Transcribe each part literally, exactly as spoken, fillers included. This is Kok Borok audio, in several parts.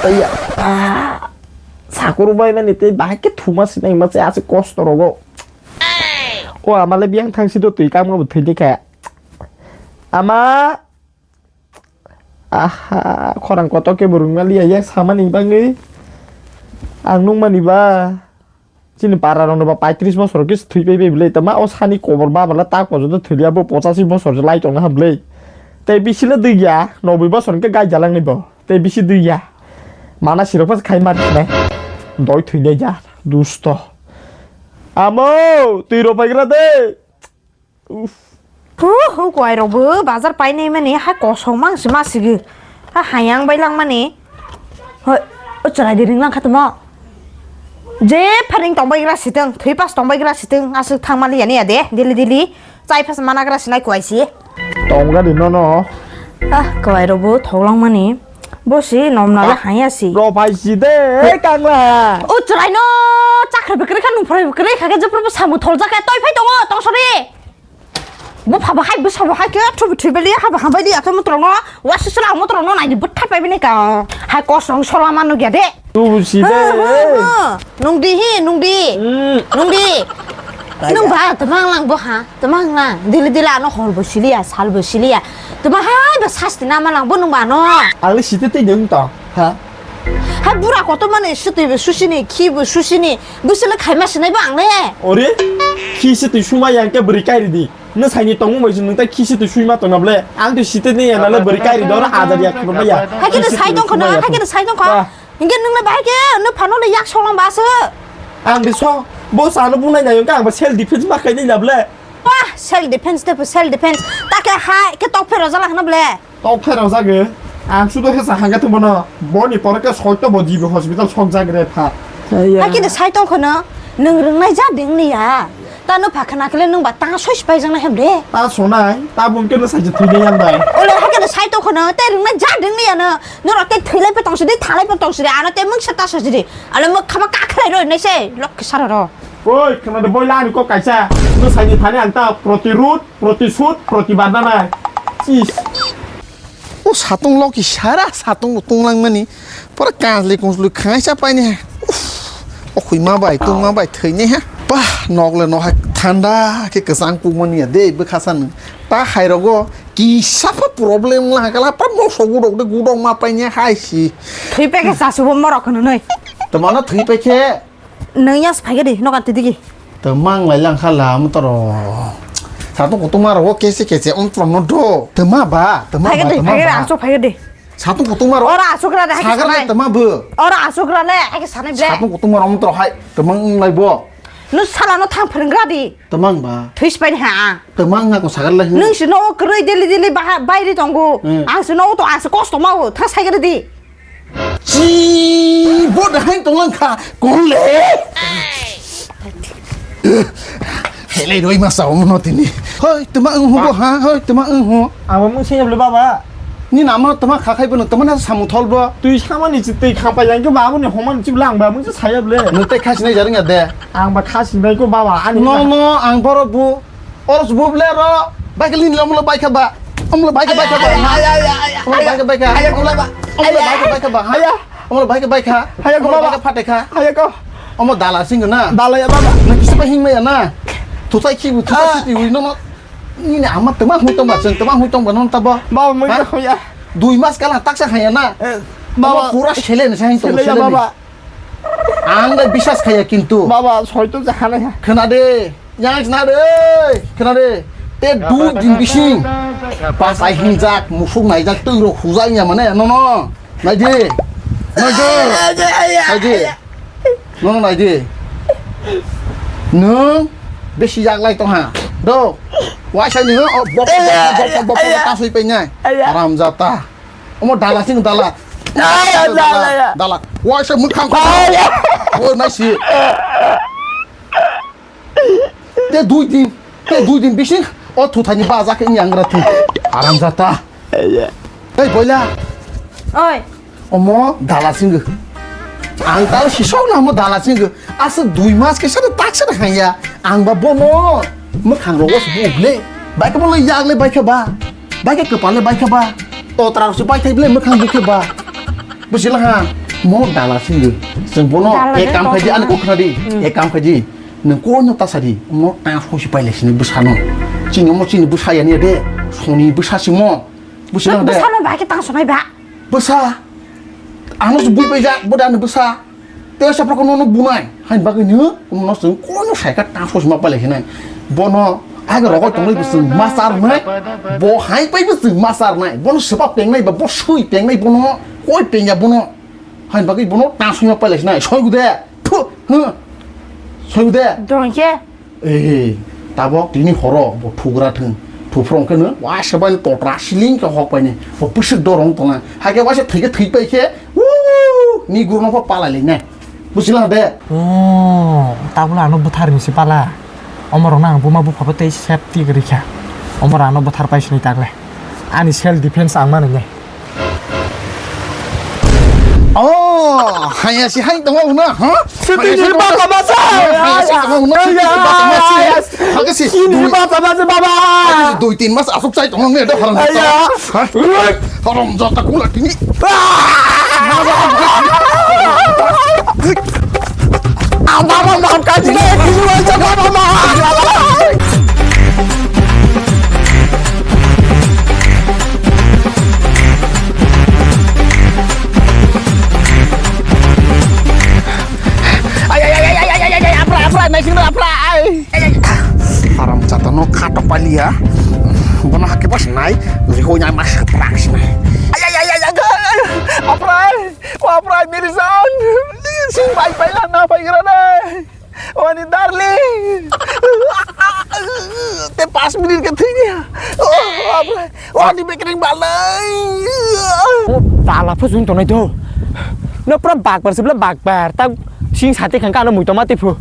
Aiya, ah, sakuru bai mani tei bahai khe thuma sinai ma se ase kosto rogo. O amale biyang thang si do twi kang ma bo thwi de kha. Ama, aha, khorang kotor khe bo rwngmaliya yak samani bagwi. Ang nukmani ba. Chini para rokno ba paitris bosor khe thwi pai pai bwlai. Tama o sani kobor ba bala ta kojo de thwiya bo pochashi bosor je lai tongna ha bwlai. Tei bisi le dui ya, noboi bosor khe gai jalang ni bo. Tei bisi dui ya. Mana sirok pas khai mar nai. Doi thwi nai ja, dusto. Amo, twi ro pai gra de. Uff. Hu, hu, kwai rok bo bazar painai mani ha kosong mang si ma sigi. Ha hayang bai lang mani. Hoi, o chwrai di ring lang kha tamo. Je pharing tong bai gra siteng, thwi pas tong bai gra siteng, aswk thang mali ya ni ya de, dili dili. Chai pas mana gra sinai kwai si. Tong ga di no no. Ah, kwai rok bo thok lang mani. Bo si nom na le haya si. Ro pai si de, kangla. O chwrai no, chakra bikri kha, nung phrai bikri kha, ke jepro bo samu thol jaka, toi phai tongo, tong sori. Bo phabo hai, bo sabo hai khe, thubi thubeli, habo hambai di, ato mutrok no, wasi sala mutrok no, naidi butha pai bini ka, hai kosong sala manu gya de. Tu si de. Ha, ha, ha. Nung di hi, nung di. Hmm. Nung di. Nung ba, temang lang bo ha, temang lang. Dili dili ano hor bo siliya, sal bo siliya. Temang hai ba sasti nama lang bo nung ba no. Ang le site te nung ta, ha? Hai bura kotor mani sitwi bo susini, khi bo susini. Bwswk le khaima sinai bo ang le. Ore, khi se twi suma yang ke bwrwi kairi di. Nw saini tongmung bai se nung tai khi se twi sui ma tongna ble. Ang twi site ni ya na le bwrwi kairi dor hajar yak khurma ya. Hai khe sai tong khono, hai khe sai tong kho. Ba. Hingke nung le bai khe nw phano le yak song lang ba se. Ang di so, bo sa no bunai na yung ka ang ba self defense ma khai ni na ble. Wah, self defense te self defense. Ta khe hai khe tok phero jala hana ble. Tok phai rok jagwi. Ang sudo khe sa hangkhe thung bono. Boni pore khe soito bo G B hospital sok jagwi re pha. Hai khe sai tong khono, nwng rwngnai ja ding ni ya. Ta no pha khna khle nwng ba ta soi spai jang na hem de. Ta sonai, ta bung khe no sai je thwi de yang bai. Ole hai khe sai tong khono, te rwngnai ja ding ni ya no. Norok te thwilai pe tong sidi, thalai pe tong sidi, ano te mungsa ta sidi. Alo mokha ma kakhlai roi nai se, lok sara ro. Oi, khna de boila ani kok kaisa. No sai ni thani ang ta protirud. Protisud, protibad nanai. Chis. O satung loki sara satung tunglang mani. Pura kajli kujli khaisa paini. Uff. O khui ma bai, tung ma bai, thai ne ha. Bah, nok le no ha thanda khe kwchang pu mani ya de bwkha san. Ta hai rogo kisa pha problem la kala pura moso gudok de gudok ma paini hai si. Thui pe khe sa subo morok no noi. Tamana thui pe khe. Nung yas phai gadi, nokan tidi ki. Temang lai lang khala motoro. Satung kutuma ro kese kese on trom no do. Tema ba, tema ba, phai gadi, tema phai gadi, ba. Asuk phai gadi. Satung kutuma ro. Ora asuk ra de, hai sagara sanai. Tema bu. Ora asuk ra le, hai sanai ble. Satung kutuma ro motoro hai, temang lai bo. Nu sala no thang phring ra di. Temang ba. Thuis pai ha. Temang na ko sagara lai. Nung si no kroi deli deli ba, bai ri tongo. Hmm. Ang si no to, ang si kosto ma o, thang sai gadi. Chi, bo dahai tonglang kha, kong le. Helai roi ma sao no tini. Hoi, tuma ang hu ha, hoi, tuma ang hu. Abo mung se baba. Ni nama tuma kha khai bono, tuma na samu thol bo. Tui samani chi tei kha pa yang ke babu ni homan chi lang ba mung se saya ble. Nung tei khasi nai jaring ya de. Ang ba khasi nai ko baba ani. No, no, ang boro bu. Oro subo ble ro. Baikha lini omo lo baikha ba. Omo lo baikha baikha ba. Ay, ay, ay, ay, ay. Omo lo baikha baikha. Ay, ay, ay, ay. Omo lo baikha baikha ba. Ay, ay. Omo lo baikha baikha. Ay, ay, omo lo baba. Baikha phatekha. Ay, ay, ko. Omo dala sing na. Dala ya baba. Na kisa pa hing maya na. Thutai ki bu thutai ki wi no no. Nini ama tema hui tong ba, seng tema hui tong ba non ta ba. Baba mo ko ya. Dui mas kala taksa haya na. Baba pura sele na sa hing tong sele ya baba. Ang da bisas khaya kintu. Baba soito ja hana ya. Khna de. Yang khna de, khna de. Te dui din bising. Pas ai hinjak, musuk naijak, twi rok hujak ya mane, no, no. Nai di. Nai di. Nai di. No, no, nai di. Nung besi yak lai tong ha. Do. Waisa ni, oh, bok, bok, bok, bok, bok, ta sui pe nai. Aram jata. Omo dala sing dala. Dala. Waisa mukhang. Oh, nai si. Te dui din, te dui din bising, o thuthani baja khe yang ra thu. Haram jata. Ei boila. Oi. Omo dala singgo. Ang tal sisok na mo dala singgo. Asa dui mas khe sare tak sare hanya. Ang ba bomo. Mukhang rogos bu ble. Bai khe bo le yak le bai khe ba. Bai khe kepal le bai khe ba. Totra se bai thai ble mukhang bu khe ba. Busilang ha, mo dala sindi. Chwng bono Dala ek de kam khaidi, ani kok kok khna di. Hmm. Ek kam khaidi. Nwng kono ta sadi, mo ta khosi paile sini bwsano. Chini mo chini bwsa yani de, soni bwsa simo. Busilang de. Bwsano ba khe tang sonai ba. Bwsa. Ano se bui paija, boda ni bwsa. Te sa prako nono bunai. Hain bagwi ni, no se kono saika ta khosi ma paile sinai. Bono, aga rogo tonglai bwswng ma sar nai. Bo hai pai bwswng ma sar nai. Bono sepa pengnai ba, bo sui pengnai bono. Koi pengya bono. Hain bagwi bono ta sui ma paile sinai. Soi gude. Thu, huh. Soi gude. Dong khe. Ei, tabok tini horo bo thugra thung. Thuphrong khe no, wa se bai totra siling khe hok pai ni. Bo pusuk dorong tona. Hake wa se thwi khe thwi pai khe, wuu, ni guru no pho palai lai nai. Busilang de. Oh, tabula ano buthar ni si pala. Omorok nang buma bupha bo tei safety gri kha. Omor ano buthar pai sini tagle. Ani self defense ang mani ne. Oh, haya si hai tongo una, ha? Siti ni bata bata. Haya si tongo una, siti ni bata bata. Hake si. Ini bata bata baba. Dui tin mas asuk sai tongo ne do haram. Aya. Ha? Haram jata kula tini. Ah! Baba maaf kaji deh, ini wajah baba maaf. Ay, ay, ay, ay, ay, ay, ay, ay, apra, apra, naising apra, ay. Haram jatano khato palia. Bono hake bas nai. Rihoi nai mas prak sinai. Ay, ay, ay, ay, ay, apra, ay. Apra, ay, meri san. Sing pai pai la na pai gra dai. Wani darling. Te pas minit ke thini. Oh, apra. Wani bekring balai. Oh, tala pho jung tonai do. No pura bakbar sebla bakbar. Ta sing sate khang kano mui toma te pho.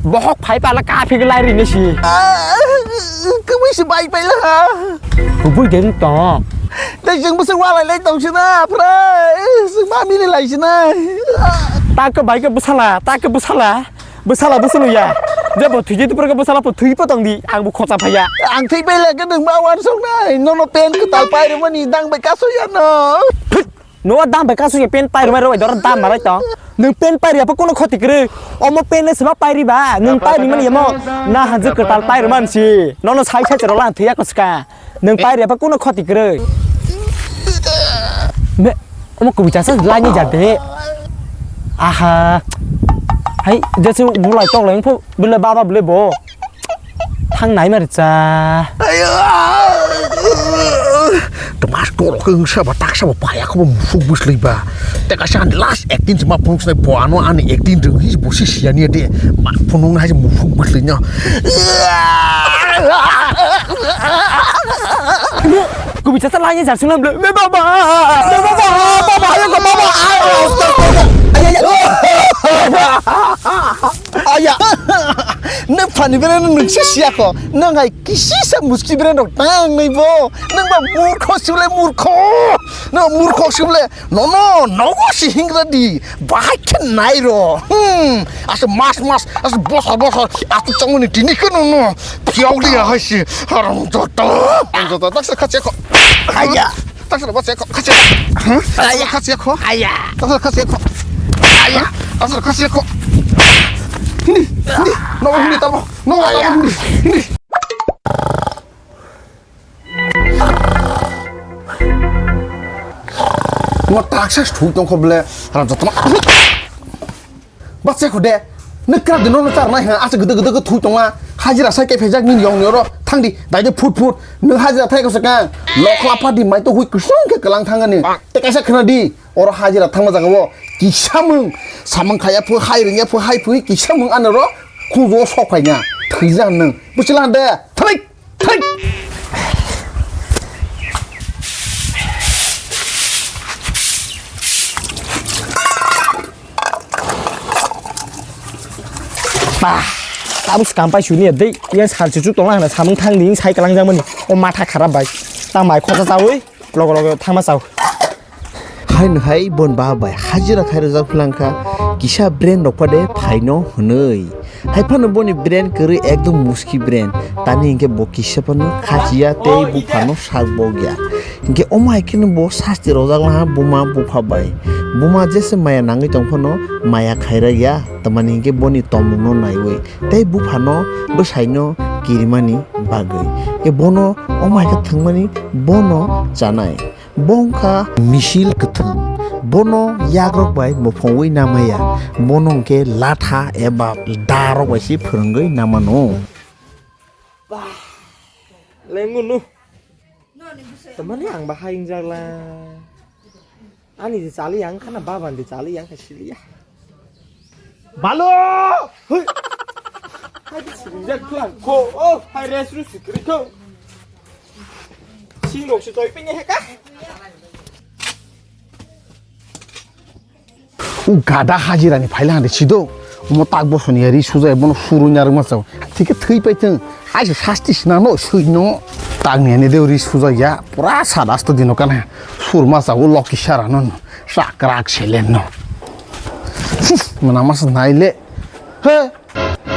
Bohok phai pala ka phik lai ri ne si. Kami se bai pai la. Kubui den to. Te jeng bese walai lai tong sina, apra. Sing ba mili lai sina. Ta ke bai ke bwsala, ta ke bwsala. Bwsala bwsalo ya. Je bo thwi je tipra ke bwsala po thwi po tong di. Ang bo khocha phaya. Ang thwi pai le ke nang ba wan song nai. No no pen ke tal pai re mani dang bai kaso ya no. Phit! No dang bai kaso ya pen pai re mai ro dor dam marai to. Nang pen pai re apa kono khoti kre. Omo pen le sema pai ri ba. Nang pai ri mani amo. Na hanjak ke tal pai re man si. No no sai sai ro lan thwi ya ko ska. Nwng pai re pa kuno khoti kwrwi. Me, omo kubui chasa laini jate. Aha. Hai, jese bulai tok leng pho, bile baba bile bo. Thang nai mar cha. Ayo. Tomas toro khe wngsa ba taksa bo paya kho bo musuk bwslai ba. Te kaisa ani last acting se ma phunuk sinai bo ano ani acting rwng hi bo si siya niya de. Ma phunuk hai se musuk bwslai no. Kubui chasa laini jar sunglam le. Me baba. Me baba. Baba ayo ko baba. Aya. Ne phani bere nung si siya ko. Nang hai kisi sa muski bere rok tang nai bo. Nang ba murkho sule murkho. No murkho sule. No, no, nogo si hingra di. Bahai khe nai ro. Hmm. Asa mas mas, asa bosor bosor, asa chongmani tini khe no no. Phiao di ya hai si. Haram joto. Ang joto tak sa khache kho. Aya. Tak sa ba che kho. Khache. Huh? Aya. Khache kho. Aya. Tak sa khache kho. Aya. Tak sa khache kho. Hindi, hindi. No hindi tamo. No hindi. Hindi. Mo taksa sthui tongkho ble, haram jatma. Bacha kho de. Nokra de nono char nai ha, asa gede gede thui tonga. Hajira sai ke phejak ni yong yoro. Thang di, dai de phut phut. Nung hajira thai ko saka. Lokla pha di mai to hui kusung ke kelang thang ani. Te kaisa khna di. Oro hajira thangma jaga o. Kisamung. Samung khaya phu hai ringya phu hai phu kisamung ano ro. Khu jo sok phai na. Thui jan nung. Buchila de. Thalik. Thai! Ba, tabuk swkang pai suni ya dei. Yang sal chuchuk tongla hana samung thang ding sai kalang jang mani. O matha kharap bai. Ta mai khosa chawi. Logo logo thangma chao. Hai no hai bon ba bai hajira khai rwjak phlang kha, kisa brain rok pha de phaino hwnwi. Hai phano boni brain kwrwi ekdom muski brain. Tani hinkhe bo kisa phano khachiya tei buphano sak bokya. Hinkhe omo hai kheno bo sasti rojak laha buma bupha bai. Buma jese maya nangwi tong phano maya khairok ya, tamani hinkhe boni tongmungno naiwi tei buphano bwsaino kirimani bagwi. Khe bono omo hai khe thwngmani bono chanai. Bo wngkha misil kwthwng. Bono yagrok bai muphungwi namaya. Bono hinkhe latha eba darok bai se phwrwngwi namano. Lengunu. Tamani ang bahai wngjakla. Ani je chali yang khana baban de chali yang kha siliya. Balo! Hui! Hai de siringjak khla ko. Oh, hai res ru sikri ko. Singrok se toi pini heka. U gada hajirani phaila hande sido. Omo tak bosoni ya ri sujai bono suru nyarwkma chao. Thike thwi paithwng. Aisa sasti sinano suino. Tak ni ani de ri sujai ya. Pura sada asto dino kana. Surma chao loki sara non. Sakrak selen no. Mana mas naile. He.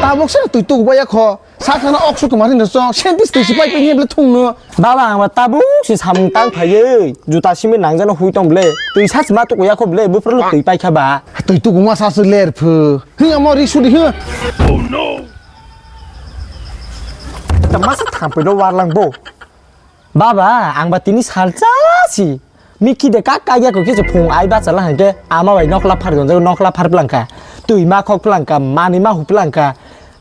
Tabok se twi tuk baya kho. Sakana oksu tumari no chong. Sentis twi sipai pini ble thung no. Baba, ang ba tabuk se samung tang phaiwi. Juta simi nangjano hui tong ble. Twi sa sima tuku ya kho ble. Bufralo twi pai kha ba. Twi tuku ma sa se ler phu. Hi amo ri sudi hi. Tama sa thampai do warlang bo. Baba, ang ba tini salcha si. Mikhi de kak kaiya ko khe phung ai bachala hangke ama bai nokla phar jon nokla phar plangka. Twi ma khok plangka, mani ma hu plangka.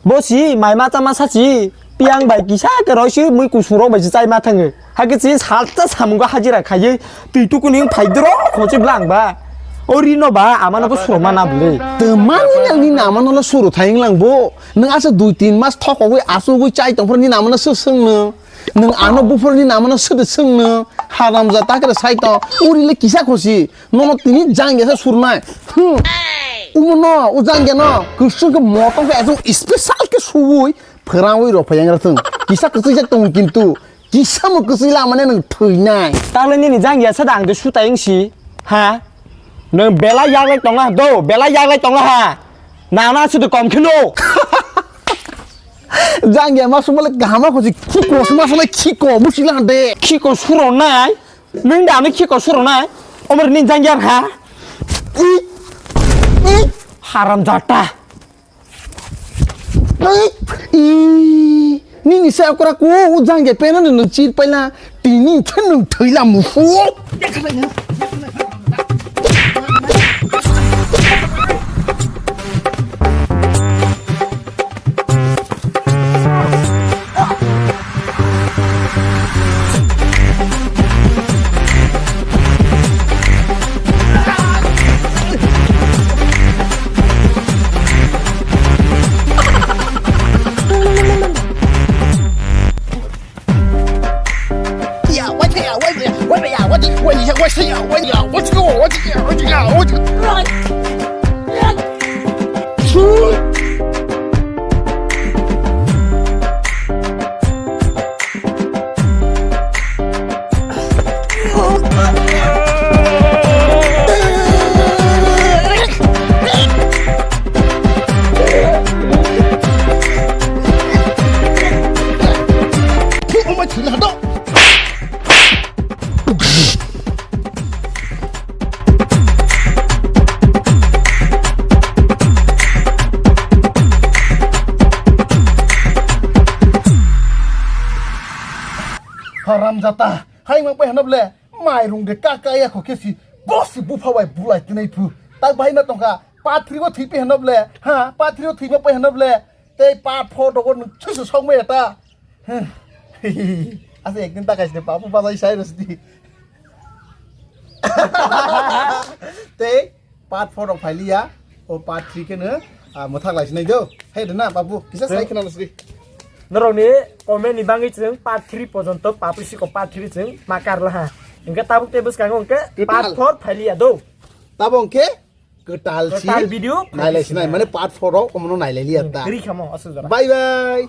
Bo si mai ma chama sa si. Piang bai kisa ke roi si mui kusung rok bai si chai ma thango. Hake si salcha samungo hajira khaye. Twi tukuni phai dro khochi blang ba. O rino ba amano bo suro mana bule. Te mani nang ni nama no la suro thai lang bo. Nang asa dui tin mas thokogwi asugwi chai tongphor ni nama no seseng no. Nwng ano buphurni namano swdw swngno haramjata kre saito uri le kisa khosi nono tini jangya sa surnai. Hmm. Umono o jangya no kwswng khe motom khe aswk special khe suwi phwrangwi rw phai yangra thung kisa kwchwijak tongo kintu kisa mo kwchwi lamane nwng thwinai. Tale nini jangya sa dang de sutai wngsi ha nwng belai yaglai tongna do belai yaglai tongna ha nana swdw kom kheno. Jangya ma sumale kahama khosi khiko suma sumale khiko musila de. Khiko suronai. Nung da ani khiko suronai. Omor ni jangya ha. Haram jata. Nini sa okra ko jangya pena nung chir paila. Tini khe nwng thwila musu. Haramjata, hai ma pai hanap le, mai rung de ka ka ya kho kesi, bosi bupha bai bulai tinai phu. Tak bai ma tongka, pathri bo thwi pai hanap le, ha, pathri bo thwi ma pai hanap le, tei pa pho dogo nung chusu sok mai ta. Asa ekdin ta kaisne papu bazai sai rosdi. Tei part four rok phailiya, o part three khe no, ah, mwthak lai sinai do. Hai rwna babu, kisa sai khna nasri. Norokni comment ni bagwi chwng part three pojonto papu siko part three chwng ma karla ha. Hingke tabuk tei bwskango hingke part four phailiya do. Tabo hingke kwtal si. Kwtal video nailai sinai, mane part four rok omono nailai liya ta. Ri khamo aswk jora. Bye bye.